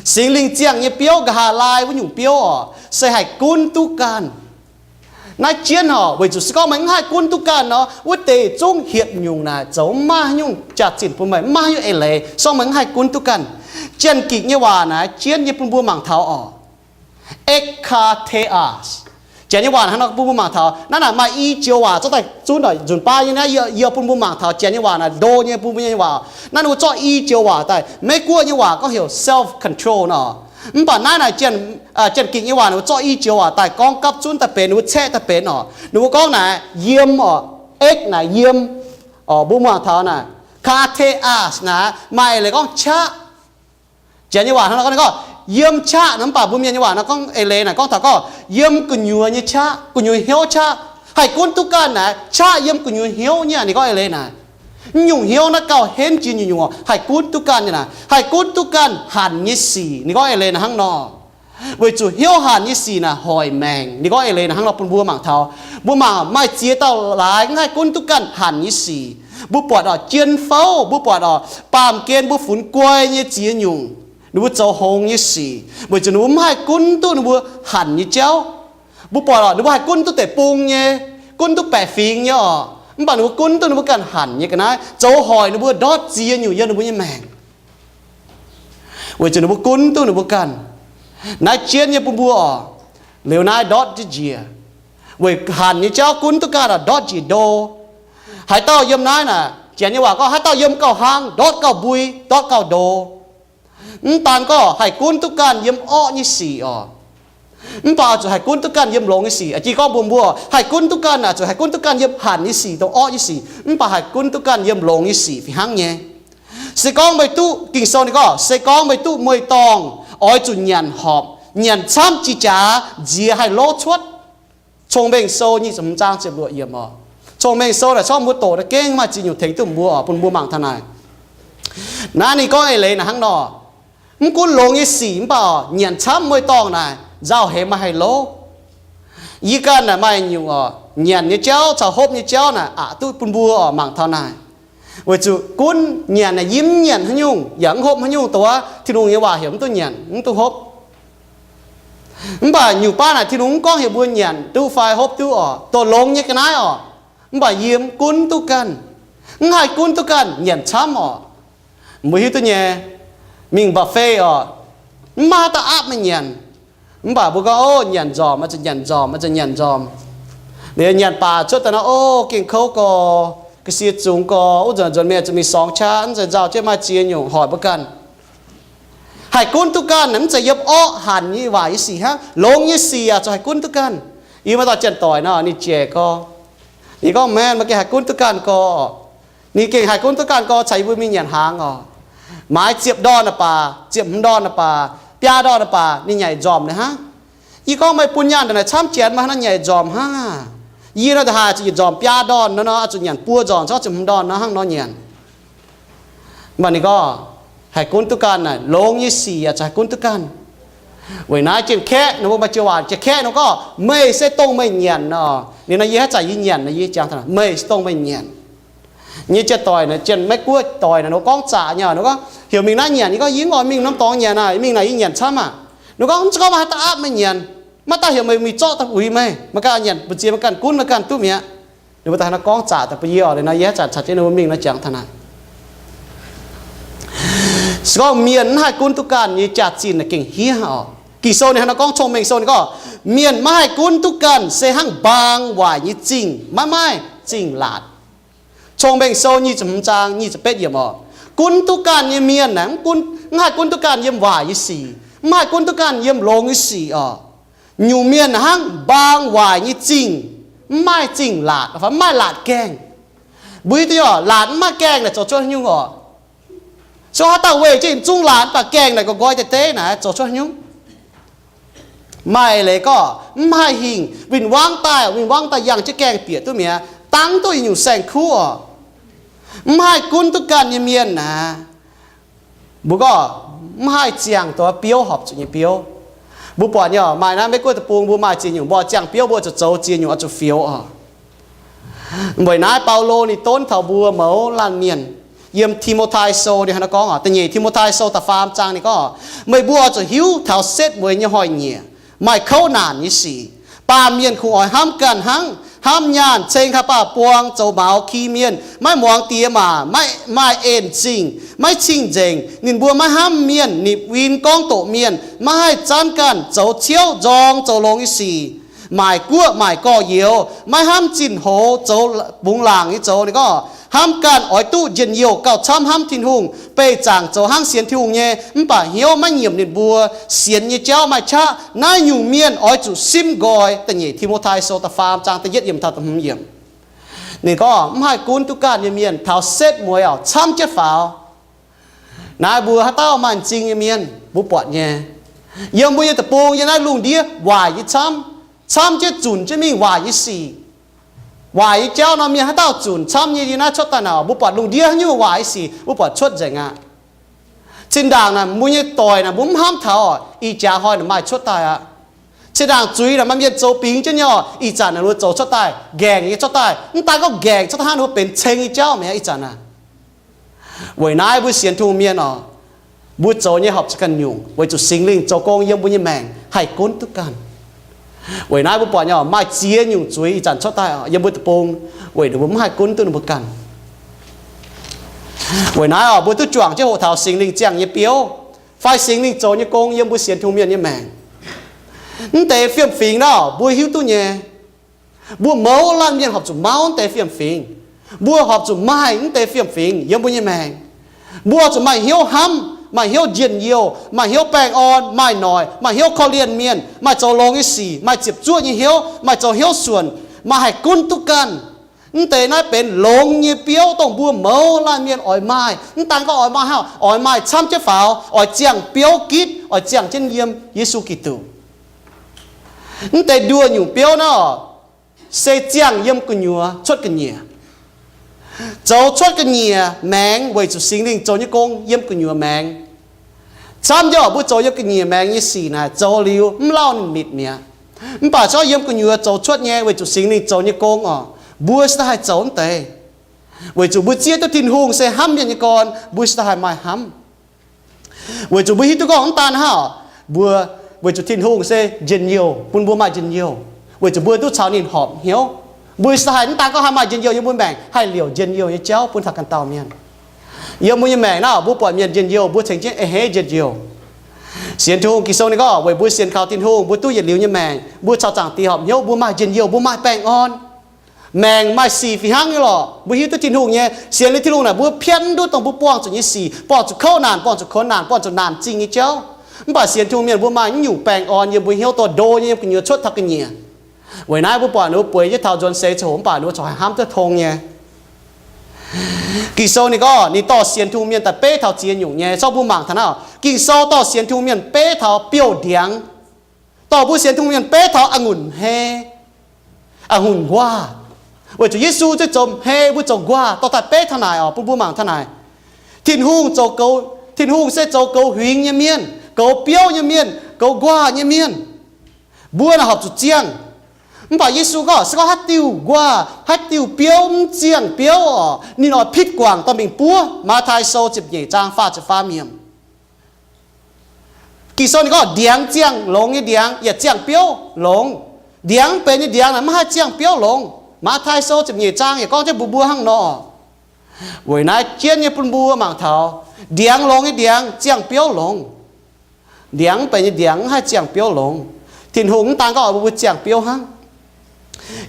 Singx Lingh ziangh nyei biouv, nqa'haav laai wuov nyungc biouv oc, se haih gunv duqv ganh. Naaiv jienv oc, weic zuqc se gorngv meih mv haih gunv duqv ganh nor, wuov deix zungv hietc nyungc naaic zoux mv maaih haaix nyungc jaax-zinh bun meih, mv maaih haaix nyungc eix leiz, se gorngv meih mv haih gunv duqv ganh. Janx-Gikc nyei waac naaiv jienv nyei bun mbuo mangc taux oc, ekateas. Janx nyei waac hnangv nor bun mbuo mangc taux. Naaiv naaic maaih i joux waac zorqv daaih zunv oc, nzunc baav nyei naaiv yie, yie bun mbuo mangc taux Janx nyei waac naaic ndo nyei bun mbuo nyei waac. Naaiv ninh mbuo zorqv i joux waac daaih, Meiv-Guoqv nyei waac gorngv heuc self control nor. Mv baac naaiv naaic Janx-Gingc nyei waac ninh mbuo zorqv i joux waac daaih gorngv gapv zunv daaih benx, ninh mbuo caeqv daaih benx oc. Ninh mbuo gorngv naaic yiem oc, x naaic yiem oc. Mbuo mangc taux naaic, kateas naaic maaih eix leiz gorngv qaqv. Janx nyei waac hnangv nor gorngv, ninh gorngv yiem qaqv nor, mv baac mbuo Mienh nyei waac nor gorngv eix leiz naaic gorngv taux gorngv yiem gu'nyuoz nyei qaqv, gu'nyuoz hnyouv qaqv. Haih gunv duqv ganh naaic qaqv yiem gu'nyuoz hnyouv nyei aqv. Ninh gorngv eix leiz naaic, nyungc hnyouv naaiv gauh henv jiex nyungc-nyungc oc, haih gunv duqv ganh nyei naaic, haih gunv duqv ganh hanc nyei sic. Ninh gorngv eix leiz naaic hnangv nor. Weic zuqc hnyouv hanc nyei sic naaic hoic maengc. Ninh gorngv eix leiz naaic hnangv nor bun mbuo mangc taux. Mbuo mangc maaih ziex dauh laaix mv haih gunv duqv ganh hanc nyei sic. Mbuo buatc oc, jien fouv, mbuo buatc oc, baamh gen mbuo funx guai nyei ziex nyungc, ninh mbuo zoux hngongx nyei sic, weic zuqc ninh mbuo mv haih gunv duqv ninh mbuo hanc nyei jauv. Mbuo buatc oc, ninh mbuo haih gunv duqv deic-bung nyei, gunv duqv baeqc fingx nyei oc, mv baac ninh mbuo gunv duqv ninh mbuo ganh hanc nyei ga'naaiv zoux hoic ninh mbuo ndortv ziex nyungc yiem ninh mbuo nyei maengc. Weic zuqc ninh mbuo gunv duqv ninh mbuo ganh. Naaiv jienv nyei bun mbuo oc, liuz naaiv ndortv jienv njiec. Weic hanc nyei jauv gunv duqv ganh oc, ndortv njiec ndo. Haaix dauh yiem naaiv naaic, Janx nyei waac gorngv haaix dauh yiem gauh hlang, ndortv gauh mbui, ndortv gauh ndo. Mv daan gorngv haih gunv duqv ganh yiem orqv nyei sic oc, mv baac oix zuqc haih gunv duqv ganh yiem longx nyei sic. Aa, jiex gorngv mbuox mbuo, haih gunv duqv ganh oix zuqc haih gunv duqv ganh yiem hanc nyei sic, dongh orqv nyei sic, mv baac haih gunv duqv ganh yiem longx nyei sic fih hnangv nyei. Se gorngv meih duqv, Ging-Sou ninh gorngv, se gorngv meih duqv mueiz-dorngh, oix zuqc nyanc horpc. Nyanc camv jiex jaax, nziex haih lov cuotv. Cong-Mengh Sou nyic ziepc hmz zaang ziepc luoqc yiemc oc. Cong-Mengh Sou naaic corc mbuo doqc naaiv gengh maaih ziex nyungc tengx duqv mbuo oc, bun mbuo mangc taux naaic. Naaiv ninh gorngv eix leiz naaic hnangv nor, mv gunv longx nyei sic mv baac oc, nyanc camv mueiz-dorngh naaic nzauh heix maaih haih lov. Yie ganh naaic maaih nyungc oc, nyanc nyei jauv caux hopv nyei jauv naaic aqc duqv bun mbuo oc mangc taux naaic. Weic zuqc gunv nyanc naaic yie mv nyanc haaix nyungc yaac mv hopv haaix nyungc, dongh wuov Tin-Hungh nyei waac heuc mv duqv nyanc mv duqv hopv. Mv baac nyungc baav naaic Tin-Hungh mv gorngv heuc mbuo nyanc duqv fai hopv duqv oc, dongh longx nyei ga'naaiv oc, mv baac yie mv gunv duqv ganh, mv haih gunv duqv ganh nyanc camv oc. Mbuo hiuv duqv nyei, mingh buffet oc, mv maaih dauh aapv meih nyanc. Mv baac mbuo gorngv, ov, nyanc nzormc, oix zuqc nyanc nzormc, oix zuqc nyanc nzormc. Liuz nyanc baac cuotv daaih nor, ov, gengh kouv gorx, ga'sie zungx gorx, wuov nzunc nzuonx mingh zuqc mingh sorngx qaqv, mv zeiz nzauh jienv maaih ziex nyungc hoic mbuo ganh. Haih gunv duqv ganh naaic mv zeiz yiem orqv hanc nyei waaic nyei sic hnangv, longx nyei sic yaac zuqc haih gunv duqv ganh. Yie maaih dauh janx-doic nor, ninh jaic gorx, ninh gorngv, maengh, meih gengh haih gunv duqv ganh gorx. Ninh gengh haih gunv duqv ganh gorx caux yie mbuo mingh nyanc hnaangx oc. Maaiz ziepc ndorn naaic baac, ziepc hmz ndorn naaic baac, biaa ndorn naaic baac, ninh nyaic nzormc naaic hnangv. Yie gorngv, meih bun nyaanh daaih naaic camv janx, meih hnangv naaic nyaic nzormc hnangv aqv. Yie nor, da'haaix zuqc yietc nzormc biaa ndorn nor, nor zuqc nyanc buo nzormc, corc ziepc hmz ndorn nor hnangv nor nyanc. Mv baac ninh gorngv, haih gunv duqv ganh naaic, longx nyei sic yaac zuqc haih gunv duqv ganh. Weic naaiv Janx-Kaeqv nor, mbuo maaih joux waac Janx-Kaeqv nor gorngv, meih se dongh meih nyanc nor. Liuz nor yie haaix zanc yie nyanc nor, yie jangx taux meih se dongh meih nyanc. Nyei janx-doic naaic, janx-Meiv-Guoqv doic naaic, nor gorngv zaqc nyei, nor gorngv, heuc mingh naaiv nyanc, yie gorngv, yie mv oix mingh norm dorngx nyanc aqv, mingh naaic yie nyanc camv aqv. Nor gorngv, mv zeiz gorngv maaih haaix dauh aapv meih nyanc, maaih dauh heuc meih mingh zorqv daaih uix meih, meih ganh nyanc mbu'ziex meih ganh gunv meih ganh duqv mi'aqv. Ninh mbuo daaih nor gorngv zaqc daaih bun yie oc. Liuz nor yie haaix zanc caux jienv ninh mbuo mingh nor jangx taux naaic. Se gorngv mienh mv haih gunv duqv ganh nyei jaax-zinh naaic gengh hniev oc. Ging-Sou ninh hnangv nor gorngv, Cong-Mengh Sou ninh gorngv, mienh maiv haih gunv duqv ganh se hnangv mbaang waaic nyei zingh maiv maaih zingh laatc. Cong-Mengh Sou nyic ziepc hmz zaang nyic ziepc betv yiemc oc. Gunv duqv ganh nyei mienh aeqv, mv haih gunv duqv ganh yiem waaic nyei sic, mv haih gunv duqv ganh yiem longx nyei sic oc. Nyungc mienh hnangv mbaang waaic nyei zingh, mv maaih zingh laatc, mv maaih laatc gaengh. Mbuo hiuv duqv oc, laatc mv maaih gaengh naaic zoux cuotv haaix nyungc oc? Se gorngv haaix dauh weih jienv yietc zungv laatc mv baac gaengh naaic nqoi deix deix naaic zoux cuotv haaix nyungc? Maaih leiz gorngv mv haih hingh, win-wangv daaih, win-wangv daaih yangh jienv gaengh bieqc duqv mi'aqv, dangv duqv yietc nyungc saeng-kuv oc. Mv haih gunv duqv ganh nyei mienh naaic, mbuo gorngv mv haih ziangh dongh biouv horpc zuqc nyei biouv. Mbuo buatc nyei oc, maaih naaiv Meiv-Guoqv deic-bung mbuo maaih ziex nyungc, mbuo ziangh biouv mbuo zuqc zoux ziex nyungc oix zuqc fioux oc. Weic naaiv Baulo ninh donv taux mbuo mouz laanh mienh. Yiem Ti^mo^tai Sou ninh hnangv naaiv gorngv oc, da'nyeic Ti^mo^tai Sou da'faam zaang ninh gorngv, meih mbuo oix zuqc hiuv taux setv mueiz nyei hnoi-nyieqc, maaih kouv naanc nyei sic. Baamh mienh kungx oix hnamv ganh hnangv, hnamv nyaanh, ceng haaix baah buang, zoux maux, ki mienh, maiv muangx diex maac, maiv maaih en-zingh, maiv cing-nzengc. Ninh mbuo maiv hnamv mienh, nipc win gorngv doqc mienh, maiv haih zanv ganh, zoux ciouv nzorng zoux longx nyei sic, maaic guoqv maaic gorx-youz, maiv hnamv zinh hoz, zoux bungx laangc nyei zoux. Ninh gorngv, hnamv ganh oix duqv njien-youh gauh camv hnamv Tin-Hungh, beih zaangc zoux hnangv sienx Tin-Hungh nyei, mv baac hnyouv maiv nyiemc ninh mbuo, sienx nyei jauv maaih qaqv. Naaiv nyungc mienh oix zuqc simv nqoi. Da'nyeic Ti^mo^tai Sou da'faam zaang da'yietv yiemc taux da'hmz yiemc. Ninh gorngv mv haih gunv duqv ganh nyei mienh taux setv mueiz oc, camv jienv faaux. Naaiv mbuo haaix dauh maaih m'zing nyei mienh, mbuo buatc nyei, yiem mbuo nyei deic-bung, yiem naaiv lungh ndiev waaic nyei camv, camv jienv zunc jienv mingh waaic nyei sic. Waaic nyei jauv nor, mienh haaix dauh zunc camv nyei yiem naaiv cuotv daaih naaic, mbuo buatc lungh ndiev haaix nyungc waaic nyei sic mbuo buatc cuotv nzengc aqv. Zinh ndaangc naaic mbuo nyei doic naaic mbuo mv hnamv taux oc, ih jaax hnoi naaic maaih cuotv daaih aqv. Zinh ndaangc zuiz naaic maaih mienh zoux bingx jienv nyei oc, ih zanc naaic ninh mbuo zoux cuotv daaih, nqaengc nyei cuotv daaih, mv daan gorngv nqaengc cuotv daaih hnangv, ninh mbuo benx ceng nyei jauv mi'aqv ih zanc naaic. Weic naaiv mbuo sienx Tin-Hungh mienh oc, mbuo zoux nyei horpc zuqc ganh nyungc weic zuqc Singx Lingh zoux gong yiem mbuo nyei maengc haih gunv duqv ganh. Weic naaiv mbuo buatc nyei oc, maaih ziex nyungc zuiz ih zanc cuotv daaih oc yiem mbuo deic-bung, weic ninh mbuo mv haih gunv duqv ninh mbuo ganh. Weic naaiv oc, mbuo duqv juangc jienv hoqc taux Singx Lingh ziangh nyei biouv fai Singx Lingh zoux nyei gong yiem mbuo sienx Tin-Hungh mienh nyei maengc. Mv deix fiem-fingx naaic mbuo hiuv duqv nyei. Mbuo mouz laanh mienh horpc zuqc mauv mv deix fiem-fingx. Mbuo horpc zuqc maaih mv deix fiem-fingx yiem mbuo nyei maengc. Mbuo zuqc maaih hnyouv hnamv, maaih hnyouv njien-youh, maaih hnyouv baengh orn, maaih noic, maaih hnyouv korv-lienh mienh, maaih zoux longx nyei sic, maaih ziepc zuoqv nyei hnyouv, maaih zoux hnyouv suonc, maaih haih gunv duqv ganh. Mv deix naaiv benx longx nyei biouv dongh mbuo mouz laanh mienh oix maaih. Mv daan gorngv oix maaih hnangv, oix maaih camv jienv faaux, oix ziangh biouv gitv, oix ziangh jienv yiem Yesu Giduc. Mv deix nduoh nyungc biouv naaiv oc, se ziangh yiem gu'nyuoz cuotv ga'nyiec, zoux cuotv ga'nyiec maengx weic zuqc Singx Lingh zoux nyei gong yiem gu'nyuoz maengx. Camv jauv mbuo zoux yiem ga'nyiec maengx nyei sic naaic zoux liuz mv lauh ninh mitc mi'aqv. Mv baac se gorngv yiem gu'nyuoz zoux cuotv nyei weic zuqc Singx Lingh zoux nyei gong oc, mbuo se daaih haih zoux mv deix. Weic zuqc mbuo zieqv duqv Tin-Hungh se hnamv mienh nyei gorn, mbuo se daaih haih maaih hnamv. Weic zuqc mbuo hiuv duqv gorngv mv daan hnangv, mbuo weic zuqc Tin-Hungh se njien-youh, bun mbuo maaih njien-youh, weic zuqc mbuo duqv caux ninh horpc hnyouv. Mbuo se daaih haih mv daan gorngv haih maaih njien-youh yiem mbuo maengc, haih liouc njien-youh nyei jauv bun taux ganh dauh mienh. Yiem mbuo nyei maengc naaiv, mbuo buatc mienh njien-youh, mbuo ceng jienv a'hneiv njien-youh. Sienx Tin-Hungh, Ging-Sou ninh gorngv weic mbuo sienx kaux Tin-Hungh, mbuo duqv yietc liuz nyei maengc, mbuo caux Zaangc Diex horpc hnyouv, mbuo maaih njien-youh, mbuo maaih baengh orn. Maengc maaih sic fih hnangv nyei lorqc. Mbuo hiuv duqv Tin-Hungh nyei, sienx liuz Tin-Hungh naaic, mbuo piatv mv duqv dongh mbuo buangh zuqc nyei sic, buangh zuqc kouv naanc, buangh zuqc kuonx naanc, buangh zuqc naanc zingh nyei jauv. Mv baac sienx Tin-Hungh mienh mbuo maaih naaiv nyungc baengh orn yiem mbuo hnyouv, dorh ndo nyei yiem gu'nyuoz cuotv taux ga'nyiec. Weic naaiv mbuo buatc ninh mbuo bueix jienv taux nzuonx seix ziangh hoc mv baac ninh mbuo corc haih hnamv duqv tong nyei. Ging-Sou ninh gorngv ninh dorh sienx Tin-Hungh mienh daaih beiv taux ziex nyungc nyei. Zorqv mbuo mangc taux naaiv, Ging-Sou dorh sienx Tin-Hungh mienh beiv taux biouv-ndiangx, dorh mbuo sienx Tin-Hungh mienh beiv taux a'ngunc hmei, a'ngunc nquaah. Weic zuqc Yesu se zoux hmei, mbuo zoux nquaah, dorh daaih beiv taux naaic oc, bun mbuo mangc taux naaic. Tin-Hungh zoux goux, Tin-Hungh se zoux goux huingx nyei mienh, goux biouv nyei mienh, goux nquaah nyei mienh. Mbuo naaic horpc zuqc ziangh. Mv baac Yesu gorngv se gorngv haaix diuh nquaah, haaix diuh biouv mv ziangh biouv oc, ninh oix pitv guangc dorh mingh buov. Matv^tai Sou ziepc nyeic zaang faah ziepc faam yiemc. Ging-Sou ninh gorngv ndiangx ziangh longx nyei ndiangx yietc ziangh biouv longx. Ndiangx mv benx nyei ndiangx naaic maiv haih ziangh biouv longx. Matv^tai Sou ziepc nyeic zaang yaac gorngv jienv mbuox mbuo hnangv nor. Weic naaiv jienv nyei bun mbuo mangc taux, ndiangx longx nyei ndiangx ziangh biouv longx. Ndiangx mv benx nyei ndiangx mv haih ziangh biouv longx. Tin-Hungh mv daan gorngv oix mbuo ziangh biouv hnangv.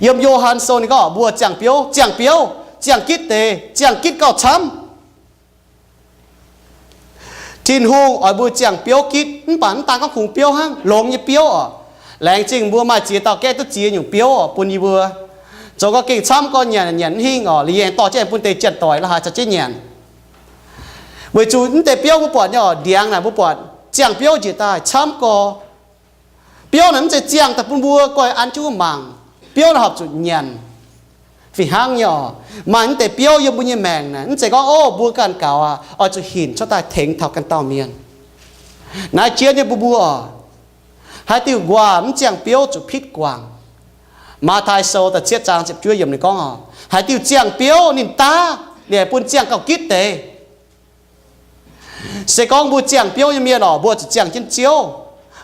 Yiem Yo^han Sou ninh gorngv mbuo ziangh biouv, ziangh biouv, ziangh gitv deix, ziangh gitv gauh camv. Tin-Hungh oix mbuo ziangh biouv gitv, mv baac mv daan gorngv kungx biouv hnangv, longx nyei biouv oc. Laengz zingh mbuo maaih ziex dauh gaeqv duqv ziex nyungc biouv oc bun yie mbuo. Zoux gau gengh camv gorx, nyanc nyanc mv hingh oc, liuz yie aengx dorh jienv bun deix janx-doic la'haaix caux jienv nyanc. Weic zuqc mv deix biouv mbuo buatc nyei oc, ndiangx naaic mbuo buatc ziangh biouv njiec daaih camv gorx. Biouv naaic mv zeiz ziangh daaih bun mbuo guaih an jienv mangc. Biouv naaic horpc zuqc nyanc. Fih hnangv nyei oc, maaih mv deix biouv yiem mbuo nyei maengc naaic, mv zeiz gorngv, ov, mbuo ganh gaux aqv, oix zuqc hinc cuotv daaih tengx taux ganh dauh mienh. Naaiv jienv nyei bun mbuo oc, haaix diuh nquaah mv ziangh biouv zuqc pitv guangc. Matv^tai Sou da'cietv zaang ziepc juov yiemc ninh gorngv oc, haaix diuh ziangh biouv ninh daav, ninh haih bun ziangh gauh gitv deix. Se gorngv mbuo ziangh biouv nyei mienh oc, mbuo zuqc ziangh jienv Ziouv.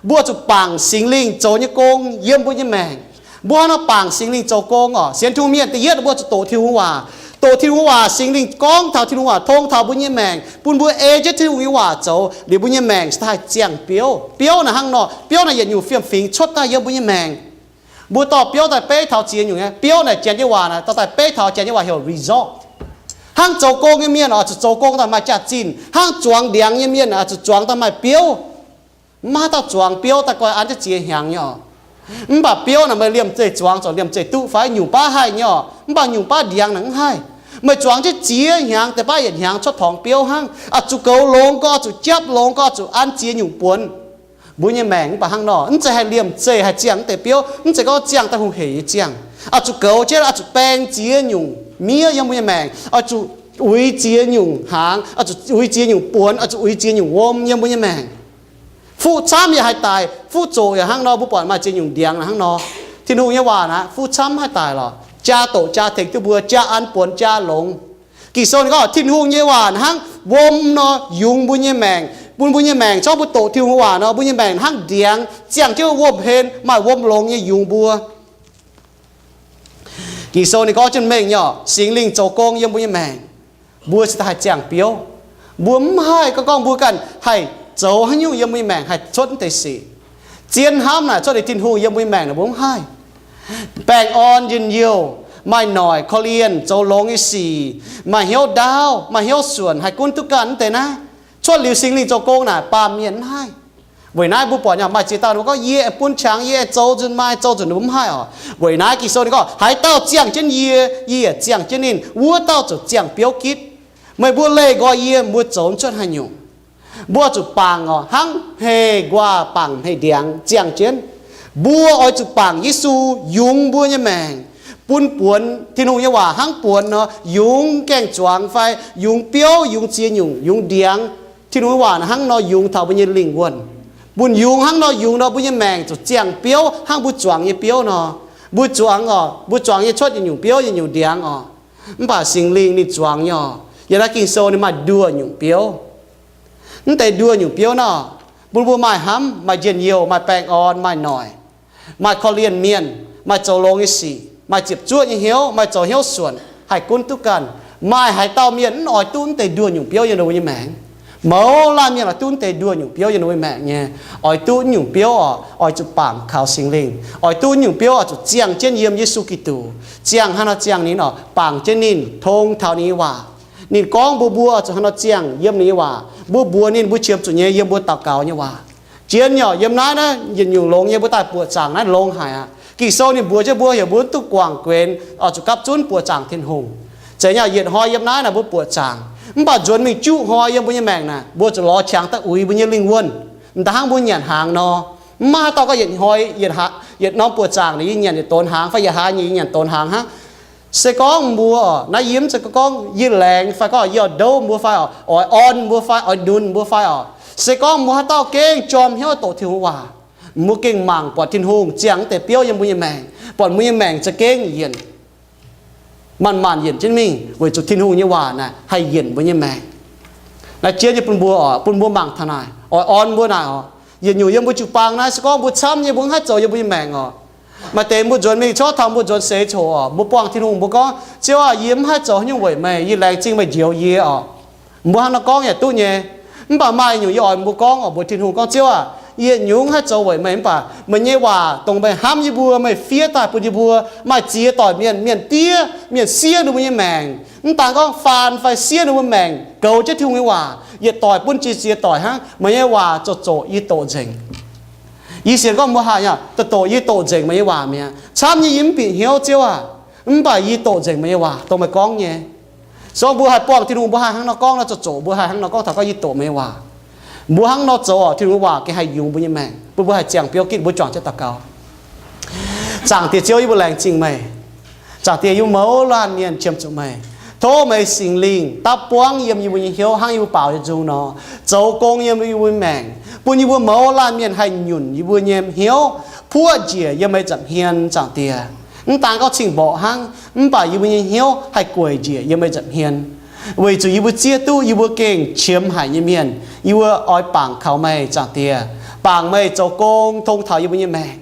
Mbuo zuqc bangc Singx Lingh zoux nyei gong yiem mbuo nyei maengc. Mbuo hnangv nor bangc Singx Lingh zoux gong oc, sienx Tin-Hungh mienh da'yietv mbuo zuqc doqc Tin-Hungh waac. Doqc Tin-Hungh waac, Singx Lingh gorngv taux Tin-Hungh waac tong taux mbuo nyei maengc, bun mbuo ei jienv Tin-Hungh nyei waac zoux, liuz mbuo nyei maengc se daaih haih ziangh biouv. Biouv naaic hnangv nor, biouv naaic yietc nyungc fiem-fingx cuotv daaih yiem mbuo nyei maengc. Mbuo dorh biouv daaih beiv taux ziex nyungc nyei. Biouv naaic janx nyei waac naaic dorh daaih beiv taux janx nyei waac heuc result. Hnangv zoux gong nyei mienh oix zuqc zoux gong daaih maaih jaax-zinh, hnangv zuangx ndiangx nyei mienh oix zuqc zuangx daaih maaih biouv. Mv maaih haaix dauh zuangx biouv daaih guai an jienv ziex hnyangx nyei oc. Mv baac biouv naaic meih liemh zeih zuangx ziouc liemh zeih duqv fai? Nyungc baav haih nyei oc, mv baac nyungc baav ndiangx naaic mv haih. Meih zuangx jienv ziex hnyangx deix baav yietc hnyangx cuotv torngx biouv hnangv. Oix zuqc goux longx gau, oix zuqc japv longx gau, oix zuqc an ziex nyungc buonc. Mbuo nyei maengc mv baac hnangv nor, mv zeiz haih liemh zeih haih ziangh mv deix biouv, mv zeiz gorngv ziangh daaih hungh heic nyei ziangh. Oix zuqc goux jienv, oix zuqc baeng ziex nyungc miev yiem mbuo nyei maengc, oix zuqc uix ziex nyungc hnaangx, oix zuqc uix ziex nyungc buonc, oix zuqc uix ziex nyungc wuom yiem mbuo nyei maengc. Fuqv camv yaac haih daic, fuqv zoqc yaac hnangv nor, mbuo buatc maaih ziex nyungc ndiangx hnangv nor. Tin-Hungh nyei waac naaic fuqv camv haih daic lorqc, jaa doqc jaa tengx duqv mbuo, jaa an buonc jaa longx. Ging-Sou ninh gorngv Tin-Hungh nyei waac hnangv wuom nor yungz mbuo nyei maengc, bun mbuo nyei maengc, zorqv mbuo doqc Tin-Hungh nyei waac nor, mbuo nyei maengc hnangv ndiangx ziangh jienv wuom-hlen, maaih wuom longx nyei yungz mbuo. Ging-Sou ninh gorngv jienv mengh nyei oc, Singx Lingh zoux gong yiem mbuo nyei maengc, mbuo cingx daaih haih ziangh biouv. Mbuo mv haih gorngv, gorngv mbuo ganh haih zoux haaix nyungc yiem mbuo nyei maengc haih cuotv mv deix sic. Zien hnamv naaic cuotv deix Tin-Hungh yiem mbuo nyei maengc naaic mbuo mv haih. Baengh orn, njien-youh, maaih noic, korv-lienh, zoux longx nyei sic, maaih hnyouv ndaauv, maaih hnyouv suonc, haih gunv duqv ganh mv deix naaiv, cuotv liuz Singx Lingh zoux gong naaic baamh mienh mv haih. Weic naaiv mbuo buatc nyei maaih ziex dauh ninh mbuo gorngv, yie aengx bun qangx, yie aengx zoux nzunc maaih, zoux nzunc ninh mbuo mv haih oc. Weic naaic Ging-Sou ninh gorngv, haaix dauh ziangh jienv yie, yie yaac ziangh jienv ninh. Wuov dauh ziouc ziangh biouv gitv. Meih mbuo leih nqoi yie, mbuo zoux mv cuotv haaix nyungc. Mbuo zuqc bangc oc, hnangv hmei nquaah bangc hmei ndiangx ziangh jienv. Mbuo oix zuqc bangc Yesu yungz mbuo nyei maengc, bun buonc Tin-Hungh nyei waac hnangv buonc nor, yungz gaeng-zuangx fai yungz biouv, yungz ziex nyungc, yungz ndiangx. Tin-Hungh nyei waac hnangv nor yungz taux mbuo nyei lingh wuonh. Bun yungz hnangv nor yungz nor, mbuo nyei maengc zuqc ziangh biouv hnangv mbuo zuangx nyei biouv nor. Mbuo zuangx oc, mbuo zuangx nyei cuotv yietc nyungc biouv, yietc nyungc ndiangx oc. Mv baac Singx Lingh ninh zuangx nyei oc. Yiem naaiv Ging-Sou ninh maaih nduoh nyungc biouv. Mv deix nduoh nyungc biouv nor, bun mbuo maaih hnamv, maaih njien-youh, maaih baengh orn, maaih noic, maaih korv-lienh mienh, maaih zoux longx nyei sic, maaih ziepc zuoqv nyei hnyouv, maaih zoux hnyouv suonc, haih gunv duqv ganh. Maaih haaix dauh mienh mv oix duqv mv deix nduoh nyungc biouv yiem ninh mbuo nyei maengc? Mouz laanh mienh oix duqv mv deix nduoh nyungc biouv yiem ninh mbuo nyei maengc nyei. Oix duqv nyungc biouv oc, oix zuqc bangc kaux Singx Lingh. Oix duqv nyungc biouv oix zuqc ziangh jienv yiem Yesu Giduc. Ziangh hnangv nor ziangh ninh oc, bangc jienv ninh, tong taux ninh nyei waac. Ninh gorngv mbuox mbuo oix zuqc hnangv nor ziangh yiem ninh nyei waac. Mbuo mbuox ninh mbuo qiemx zuqc nyei yiem mbuo daux gaux nyei waac. Zien nyei oc, yiem naaiv naaiv yietc nyungc longx nyei, mbuo daaih buoqc zaangc naaiv longx haic aqv. Ging-Sou ninh mbuox jienv mbuo heuc mbuo mv duqv guangc guenx, oix zuqc gapv zunv buoqc zaangc Tin-Hungh. Zeiz nyei, yietc hnoi yiem naaiv naaic mbuo buoqc zaangc, mv baac nzuonx mingh juqv hnoi yiem mbuo nyei maengc naaic, mbuo zuqc lorz qangx daaih uix mbuo nyei lingh wuonh. M'daaih hnangv mbuo nyanc hnaangx nor, mv maaih haaix dauh gorngv yietc hnoi, yietc norm buoqc zaangc naaic yie nyanc yietc donx hnaangx fai yietc hlaax nyei yie nyanc donx hnaangx hnangv. Se gorngv mbuo oc, naaiv yie mv zeiz gorngv yie laengz fai gorngv yie oix ndouv mbuo fai oc, oix orn mbuo fai oix nunc mbuo fai oc. Se gorngv mbuo haaix dauh gengh jorm hnyouv doqc Tin-Hungh waac, mbuo gengh mangc buatc Tin-Hungh ziangh mv deix biouv yiem mbuo nyei maengc, buatc mbuo nyei maengc za'gengh yienc, manc-manc yienc jienv mingh, weic zuqc Tin-Hungh nyei waac naaic haih yienc mbuo nyei maengc. Naaiv jien nyei bun mbuo oc, bun mbuo mangc taux naaic, oix orn mbuo naaic oc. Yietc nyungc yiem mbuo jiu-baang naaiv, se gorngv mbuo camv nyei mbuo mv haih zoux yiem mbuo nyei maengc oc. Maaih deix mbuo nzuonx mingh, corc taux mbuo nzuonx seix coc oc, mbuo buangh Tin-Hungh, mbuo gorngv, Ziouv aah, yie mv haih zoux haaix nyungc weic meih, yie laengz zingh meih njoux yie oc. Mbuo hnangv nor gorngv yaac duqv nyei. Mv baac maaih nyungc yie oix mbuo gorngv oc, mbuox Tin-Hungh gorngv, Ziouv aah, yie yietc nyungc mv haih zoux weic meih, mv baac meih nyei waac dongh meih hnamv yie mbuo, meih fiev daaih bun yie mbuo maaih ziex doic mienh, mienh diev mienh siev ninh mbuo nyei maengc. Mv daan gorngv faan fai siev ninh mbuo maengc goux jienv Tin-Hungh nyei waac, yietc doic bun ziex ziex doic hnangv. Meih nyei waac zoqc zoqc yie doqc nzengc. Yie sienx gorngv mbuo haih nyei, doqc doqc yie doqc nzengc meih nyei waac mi'aqv. Camv nyei yie mv bieqc hnyouv, Ziouv aah, mv baac yie doqc nzengc meih nyei waac dongh meih gorngv nyei. So mbuo haih buangh Tin-Hungh, mbuo haih hnangv nor gorngv nor, zoqc zoqc mbuo haih hnangv nor gorngv taux gorngv yie doqc meih nyei waac. Mbuo hnangv nor zoux oc, Tin-Hungh nyei waac gengh haih yungz mbuo nyei maengc, bun mbuo haih ziangh biouv gitv. Mbuo juangc jienv daux gaux. Zaangc Diex Ziouv, yie mbuo laengz zingh meih. Zaangc Diex, yie mbuo mouz laanh mienh qiemx zuqc meih. Tov meih Singx Lingh dapv buangv yiem yie mbuo nyei hnyouv hnangv yie mbuo baaux nyei nzung nor, zoux gong yiem yie mbuo nyei maengc, bun yie mbuo mouz laanh mienh haih nyunc yie mbuo nyei hnyouv puoqv njiec yiem meih nza'hmien, Zaangc Diex. Mv daan gorngv cing-mborqc hnangv, mv baac yie mbuo nyei hnyouv haih gueic njiec yiem meih nza'hmien, weic zuqc yie mbuo zieqv duqv yie mbuo gengh qiemx haic nyei mienh. Yie mbuo oix bangc kaux meih, Zaangc Diex, bangc meih zoux gong tong taux yie mbuo nyei maengc.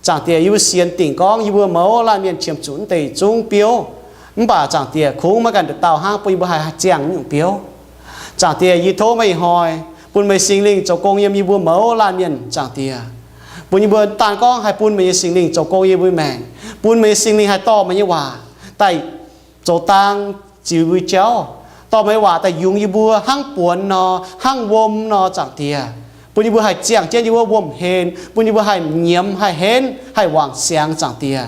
Zaangc Diex, yie mbuo sienx dingc gorngv yie mbuo mouz laanh mienh qiemx zuqc naaiv deix zungv biouv, mv baac Zaangc Diex, kungx maiv ganh nduqc dauh hnangv bun yie mbuo haih ziangh nyungc biouv. Zaangc Diex, yie tov meih ih hnoi bun meih Singx Lingh zoux gong yiem yie mbuo mouz laanh mienh, Zaangc Diex, bun yie mbuo daan gorngv haih bun meih nyei Singx Lingh zoux gong yiem mbuo maengc, bun meih nyei Singx Lingh haih dorh meih nyei waac daaih zoux dang ziux yie mbuo jauv, dorh meih nyei waac daaih yungz yie mbuo hnangv buonx nor, hnangv wuom nor, Zaangc Diex, bun yie mbuo haih ziangh jienv yie mbuo wuom-hlen, bun yie mbuo haih nyiemz, haih henv, haih wangc siangx, Zaangc Diex.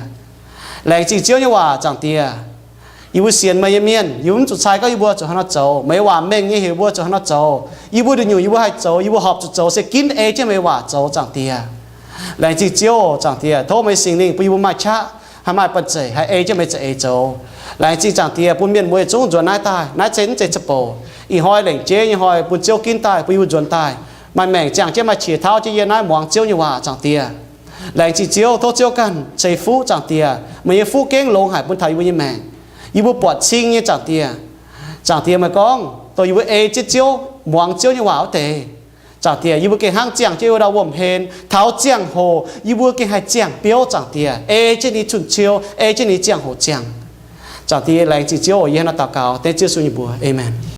Laengz zingh Ziouv nyei waac, Zaangc Diex. Yie mbuo sienx meih nyei mienh, yie mbuo mv zuqc cai gorngv yie mbuo zuqc haaix nor zoux. Meih nyei waac mengh nyei heuc yie mbuo zuqc haaix nor zoux. Yie mbuo nduqc nyungc yie mbuo haih zoux, yie mbuo horpc zuqc zoux se ginv ei jienv meih nyei waac zoux, Zaangc Diex. Laengz zingh Ziouv, Zaangc Diex. Tov meih Singx Lingh bun yie mbuo maaih qaqv, haih maaih banh zeic, haih ei jienv meih za'eix zoux. Laengz zingh Zaangc Diex bun mienh mueiz zungv nzuonx naaiv daaih. Naaiv se mv zeiz za'bouc. Ih hnoi lengc jeiv nyei hnoi bun Ziouv ginv daaih, bun yie mbuo nzuonx daaih maaih maengc ziangh jienv, maaih qiex tauv jienv yiem naaiv muangx Ziouv nyei waac, Zaangc Diex. Laengz zingh Ziouv, tov Ziouv ganh ceix fuqv, Zaangc Diex. Meih nyei fuqv gengh longx haic bun taux yie mbuo nyei maengc. Yie mbuo buatc cing nyei, Zaangc Diex. Zaangc Diex, meih gorngv dongh yie mbuo ei jienv Ziouv, muangx Ziouv nyei waac wuov deix, Zaangc Diex, yie mbuo gengh hnangv ziangh jienv wuov dauh wuom-hlen. Taux ziangh hoc yie mbuo gengh haih ziangh biouv, Zaangc Diex, ei jienv ninh cun-ciou, ei jienv ninh ziangh hoc ziangh. Zaangc Diex, laengz zingh Ziouv, yie hnangv naaiv daux gaux dengv Ziouv Yesu nyei mbuox. Aamen.